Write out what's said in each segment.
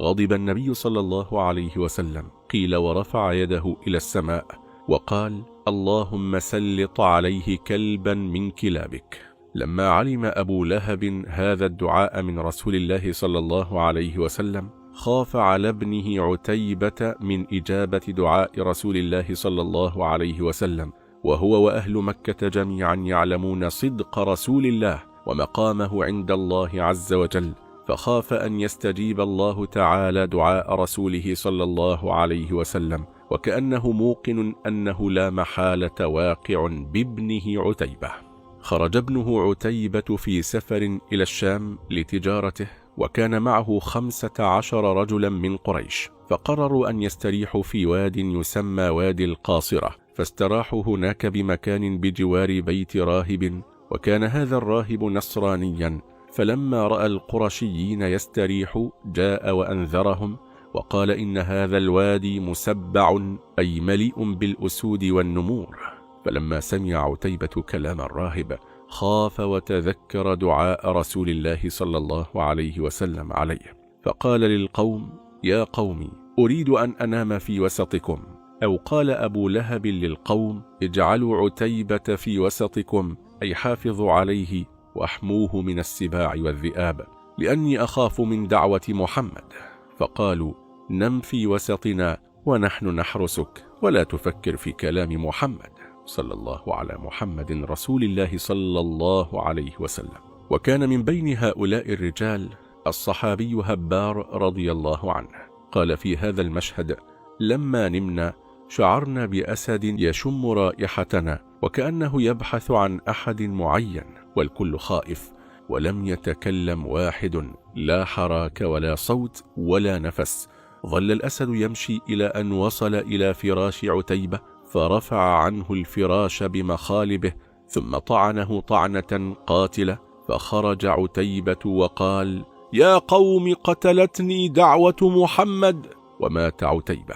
غضب النبي صلى الله عليه وسلم. قيل ورفع يده إلى السماء وقال: اللهم سلط عليه كلبا من كلابك. لما علم أبو لهب هذا الدعاء من رسول الله صلى الله عليه وسلم خاف على ابنه عتيبة من إجابة دعاء رسول الله صلى الله عليه وسلم، وهو وأهل مكة جميعا يعلمون صدق رسول الله ومقامه عند الله عز وجل، فخاف أن يستجيب الله تعالى دعاء رسوله صلى الله عليه وسلم، وكأنه موقن أنه لا محالة واقع بابنه عتيبة. خرج ابنه عتيبة في سفر إلى الشام لتجارته، وكان معه 15 رجلا من قريش، فقرروا أن يستريحوا في واد يسمى وادي القاصرة، فاستراحوا هناك بمكان بجوار بيت راهب، وكان هذا الراهب نصرانيا. فلما رأى القرشيين يستريحوا جاء وأنذرهم وقال: إن هذا الوادي مسبع، أي مليء بالأسود والنمور. فلما سمع عتيبة كلام الراهب خاف وتذكر دعاء رسول الله صلى الله عليه وسلم عليه، فقال للقوم: يا قوم، أريد أن أنام في وسطكم. أو قال أبو لهب للقوم: اجعلوا عتيبة في وسطكم، أي حافظوا عليه واحموه من السباع والذئاب، لأني أخاف من دعوة محمد. فقالوا: نم في وسطنا ونحن نحرسك، ولا تفكر في كلام محمد صلى الله على محمد رسول الله صلى الله عليه وسلم. وكان من بين هؤلاء الرجال الصحابي هبار رضي الله عنه، قال في هذا المشهد: لما نمنا شعرنا بأسد يشم رائحتنا، وكأنه يبحث عن أحد معين، والكل خائف، ولم يتكلم واحد، لا حراك ولا صوت ولا نفس. ظل الأسد يمشي إلى أن وصل إلى فراش عتيبة، فرفع عنه الفراش بمخالبه، ثم طعنه طعنة قاتلة، فخرج عتيبة وقال: يا قوم، قتلتني دعوة محمد. ومات عتيبة.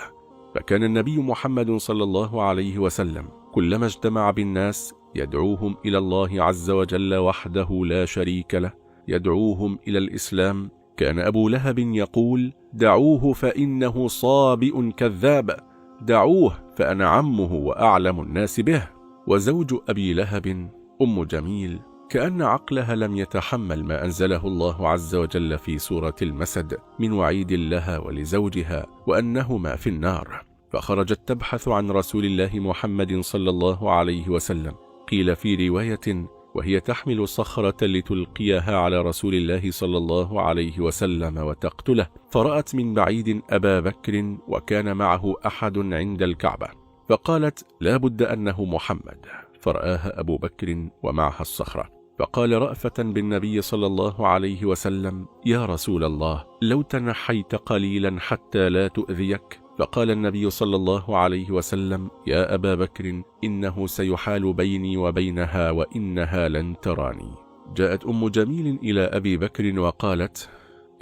فكان النبي محمد صلى الله عليه وسلم كلما اجتمع بالناس يدعوهم إلى الله عز وجل وحده لا شريك له، يدعوهم إلى الإسلام. كان أبو لهب يقول: دعوه فإنه صابئ كذاب، دعوه فأنا عمه وأعلم الناس به. وزوج أبي لهب أم جميل كأن عقلها لم يتحمل ما أنزله الله عز وجل في سورة المسد من وعيد لها ولزوجها وأنهما في النار، فخرجت تبحث عن رسول الله محمد صلى الله عليه وسلم. قيل في رواية: وهي تحمل صخرة لتلقيها على رسول الله صلى الله عليه وسلم وتقتله، فرأت من بعيد أبا بكر وكان معه أحد عند الكعبة، فقالت: لا بد أنه محمد. فرآها أبو بكر ومعها الصخرة، فقال رأفة بالنبي صلى الله عليه وسلم: يا رسول الله، لو تنحيت قليلا حتى لا تؤذيك. فقال النبي صلى الله عليه وسلم: يا أبا بكر، إنه سيحال بيني وبينها وإنها لن تراني. جاءت أم جميل إلى أبي بكر وقالت: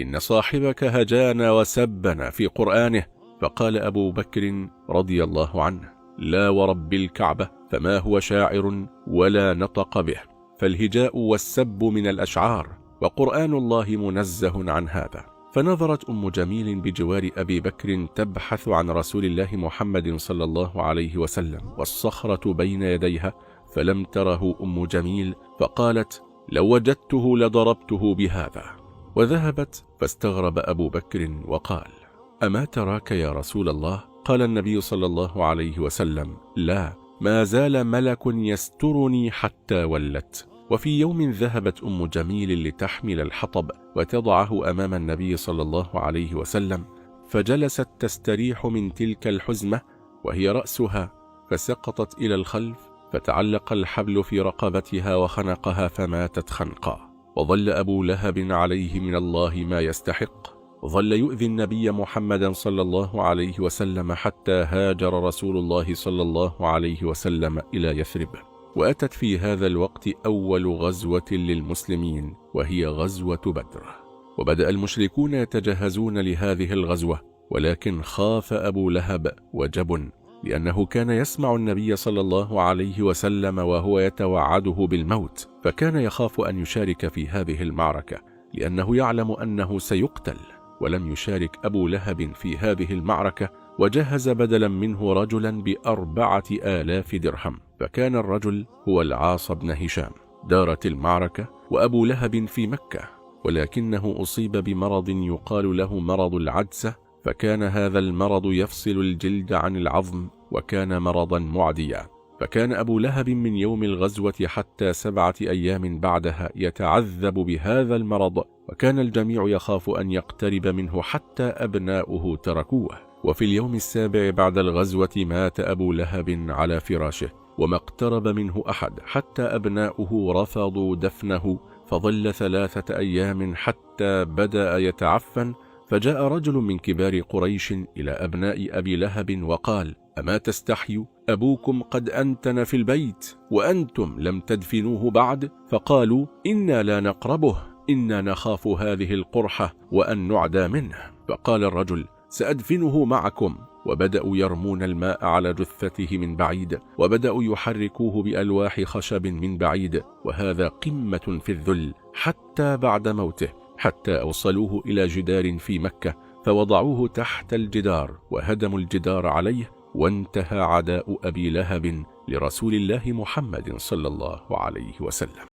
إن صاحبك هجانا وسبنا في قرآنه. فقال أبو بكر رضي الله عنه: لا ورب الكعبة، فما هو شاعر ولا نطق به، فالهجاء والسب من الأشعار، وقرآن الله منزه عن هذا. فنظرت أم جميل بجوار أبي بكر تبحث عن رسول الله محمد صلى الله عليه وسلم، والصخرة بين يديها، فلم تره أم جميل، فقالت: لو وجدته لضربته بهذا. وذهبت، فاستغرب أبو بكر وقال: أما تراك يا رسول الله؟ قال النبي صلى الله عليه وسلم: لا، ما زال ملك يسترني حتى ولت. وفي يوم ذهبت أم جميل لتحمل الحطب وتضعه أمام النبي صلى الله عليه وسلم، فجلست تستريح من تلك الحزمة وهي رأسها، فسقطت إلى الخلف، فتعلق الحبل في رقبتها وخنقها فماتت خنقا. وظل أبو لهب عليه من الله ما يستحق، ظل يؤذي النبي محمدا صلى الله عليه وسلم حتى هاجر رسول الله صلى الله عليه وسلم إلى يثرب. وأتت في هذا الوقت أول غزوة للمسلمين، وهي غزوة بدر. وبدأ المشركون يتجهزون لهذه الغزوة، ولكن خاف أبو لهب وجبن، لأنه كان يسمع النبي صلى الله عليه وسلم وهو يتوعده بالموت، فكان يخاف أن يشارك في هذه المعركة، لأنه يعلم أنه سيقتل. ولم يشارك أبو لهب في هذه المعركة، وجهز بدلا منه رجلا ب4,000 درهم، فكان الرجل هو العاص بن هشام. دارت المعركة وأبو لهب في مكة، ولكنه أصيب بمرض يقال له مرض العدسة، فكان هذا المرض يفصل الجلد عن العظم، وكان مرضا معديا. فكان أبو لهب من يوم الغزوة حتى 7 أيام بعدها يتعذب بهذا المرض، وكان الجميع يخاف أن يقترب منه حتى أبناؤه تركوه. وفي اليوم السابع بعد الغزوة مات أبو لهب على فراشه، وما اقترب منه أحد حتى أبناؤه رفضوا دفنه، فظل 3 أيام حتى بدأ يتعفن. فجاء رجل من كبار قريش إلى أبناء أبي لهب وقال: أما تستحيوا؟ أبوكم قد أنتن في البيت وأنتم لم تدفنوه بعد. فقالوا: إنا لا نقربه، إنا نخاف هذه القرحة وأن نعدى منه. فقال الرجل: سأدفنه معكم. وبدأوا يرمون الماء على جثته من بعيد، وبدأوا يحركوه بألواح خشب من بعيد، وهذا قمة في الذل حتى بعد موته، حتى أوصلوه إلى جدار في مكة، فوضعوه تحت الجدار وهدموا الجدار عليه، وانتهى عداء أبي لهب لرسول الله محمد صلى الله عليه وسلم.